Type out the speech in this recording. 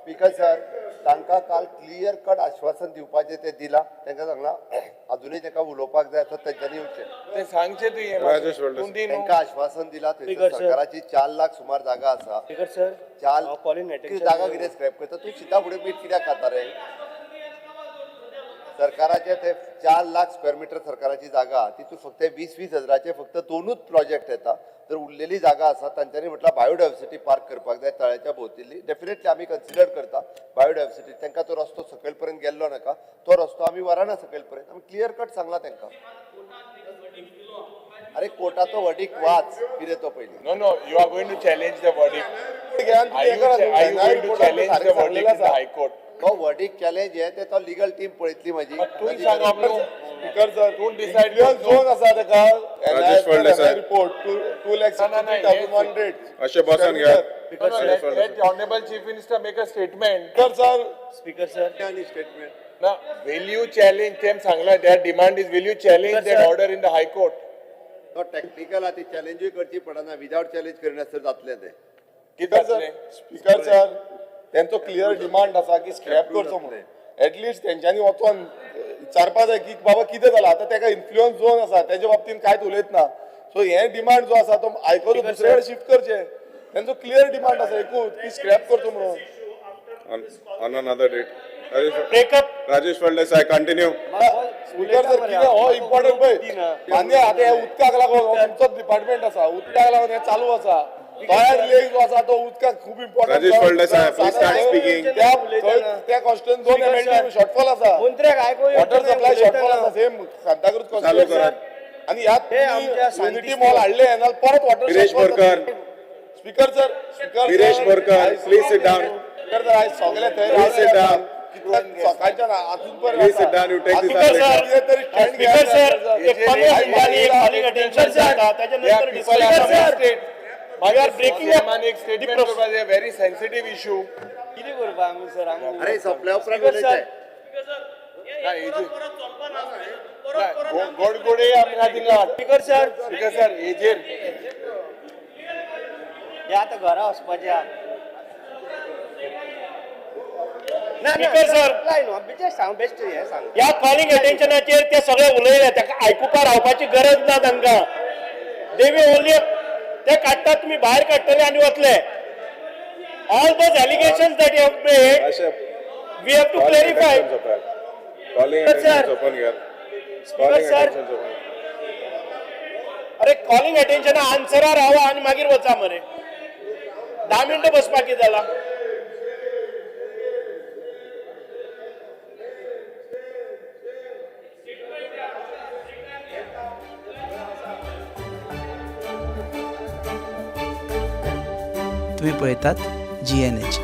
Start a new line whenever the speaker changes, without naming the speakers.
Speaker sir, तांकां काल clear cut आश्वासन दिवपाचें तें दिलां. तांकां सांगलां, अजुनूय तांकां उलोवपाक जाय आसा, तेंच्यांनी येवचें.
ते सांगचे तुवें.
राजेश फळदेसाय.
तूं दी न्हू.
तांकां आश्वासन दिलां, थंयसर
स्पीकर सर.
सरकाराची 4 लाख सुमार जागा आसा.
स्पीकर सर,
चार
हांव कॉलिंग
कितें जागा कितें स्क्रॅप करता तूं? शिता फुडें मीठ कित्याक खाता रे? सरकाराचे ते 4 लाख स्क्वेअर मिटर सरकाराची जागा, तितून फक्त 20-20 हजाराचे फक्त दोनूच प्रोजेक्ट येता. तर उरलेली जागा आसा, तांच्यांनी म्हटल्यार बायोडायवर्सिटी पार्क करपाक जाय तळ्याच्या भोंवतणी. डेफिनेटली आमी कन्सिडर करता बायोडायवर्सिटी. तांकां तो रस्तो सकयल पर्यंत गेल्लो नाका, तो रस्तो आमी व्हरना सकयल पर्यंत. आमी क्लियर कट सांगला तांकां. अरे, कोर्टाचो वर्डीक वाच कितें तो पयलीं.
No, you are going to challenge the verdict. Are you going to challenge the verdict in the High Court?
तो वर्डीक चॅलेंज हे ते तो लिगल टीम पळयतली म्हाजी.
तूं सांगप न्हू.
स्पीकर सर,
तूं decide
influence
कर.
झोन आसा ताका.
राजेश फळदेसाय.
रिपोर्ट 2 लॅक
ना, ना, ना,
63,100.
अशें बसन घेयात.
No, no, let Honorable Chief Minister make a statement.
Speaker sir.
Speaker sir.
आनी स्टेटमेंट.
ना, will you challenge, तेम सांगला, their demand is, will you challenge
Sir,
that
sir.
order in the High Court?
तो technical आहा, ती चॅलेंजूय करची पडना. विदावट challenge करिनासतना जातलें तें.
कितें
स्पीकर सर.
जातलें?
स्पीकर सर, तेंचो क्लियर डिमांड आसा की स्क्रॅप करचो म्हणून. एटलिस्ट तेंच्यांनी वचोन विचारपा जाय की बाबा कितें जालां. आतां तेका इन्फ्लुयन्स झोन आसा, तेजे बाबतीन कांयच उलयत ना. सो हे डिमांड जो आसा तो आयकोचो,
Speaker,
दुसरे कडेन
sir.
शिफ्ट करचे. तेंचो क्लियर डिमांड आसा एकूच की स्क्रॅप करचो म्हणून.
On another date.
Breakup.
Rajesh Phaldesai, continue.
Speaker sir, कितें हो इम्पॉर्टंट पळय मान्य. आतां हे उदकाक लागून, हो तुमचोच डिपार्टमेंट आसा, उदकाक लागून हें चालू आसा. फायर लेक जो आसा तो उदकाक खूब important.
Rajesh Phaldesai, please start speaking.
त्या थंय त्या कॉन्स्टिट्युएन्सी दोन एमएलडी शॉर्टफॉल आसा.
मंत्र्याक आयकूंक
वॉटर सप्लाय शॉर्टफॉल आसा सेम सांताक्रूज
चालू
कॉन्स्टिट्युएन्सी.
करात.
आणि ह्यात
हे आमच्या
युनिटी
सांती
मॉल हाडले नाल्यार परत water.
Viresh Borkar.
Speaker sir, speaker.
Viresh Borkar, please sit down.
Speaker sir, आयज सगळे थंय
Please sit down.
सकाळच्यान अजून पर्यंत.
Please sit down, you take this
speaker
up
sir,
later.
कितें तरी स्टँड
स्पीकर सर, एक 15 मिनटांनी एक कॉलिंग अटेन्शन जाता, ताच्या
Yeah,
नंतर
people are
discussion.
Sir,
We are breaking up
CM एक statement करपाक जाय, very sensitive issue.
कितें करपा आमी सर आमी?
अरे, सोंपल्या उपरांत
स्पीकर सर.
उलयताय.
ना, हेजेर. ना, गोडगोडे आमकां थिंगा.
Speaker sir.
स्पीकर सर, हेजेर.
हे आतां घरा वचपाचें आहा. ना, ना,
स्पीकर सर.
न्हू बेश्टें सांग, बेश्टें हें सांग.
ह्या कॉलिंग अटेन्शनाचेर ते सगळे उलयले, ताका आयकुपा रावपाची गरज ना तांकां. देवी ओनली ते काडटात, तुमी भायर काडटले आनी वतले. All those allegations that you have made,
अशें
we have to clarify.
Calling
Sir.
Attention सोपोवन घेयात. Calling
sir.
Attention सोपोवन.
अरे, कॉलिंग अटेन्शना आन्सरा रावा आनी मागीर वचा मरे. 10 मिनटां बसपाक कितें जाला?
तुम्ही पळयतात जीएनएच.